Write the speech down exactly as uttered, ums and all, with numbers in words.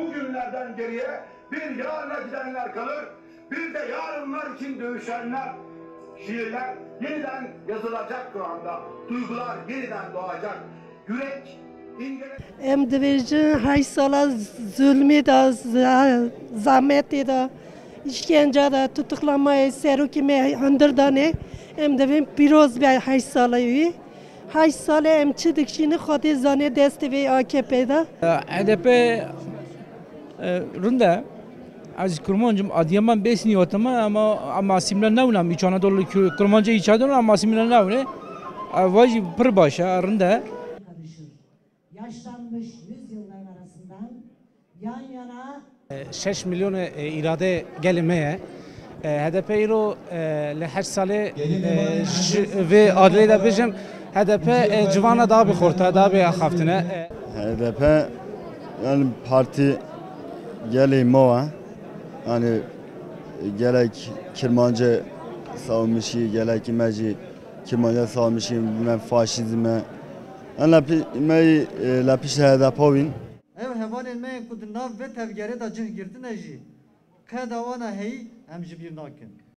Bugünlerden geriye bir yarına gidenler kalır, bir de yarınlar için dövüşenler. Şiirler yeniden yazılacak Kur'an'da, duygular yeniden doğacak. Yürek ince. Em dibêjin heşt sala zulmê de, za-, zahmetê de, îşkence de, tutuklamayê serokê me hundir danê. Em divên pîroz be heşt sala wî. Heşt sale em çi dikişînin, Xwedê zanê destê vê A K P de. H D P, e, rind e. Ez Kurmancim, Adıyaman, Besni otama ama, ama asimle newna, İç Anadolu Kü-, Kurmanca İç Anadolu ama asimle newne. E, vajî pir baş e, rind e. Yaşlanmış yüzyılların arasından yan yana. E, şeş milyon, e, îrade gelê me ye. E, H D P îro, e, li heşt salê, e, ji vê adlê de bijim, H D P, e, civana daha bir xorta, daha bir axaftine. E, H D P yani parti gelê me ye. Yani gelek Kirmancê savunmuşî, gelek me jî Kirmancê savunmuşî, me faşîzme. Em li pî-, me, e, li pişt H D P wîn. Ev hevalên me yên ku di nav vê tevgerê de cih girtine jî qeda wana heyî em ji bîr nakin.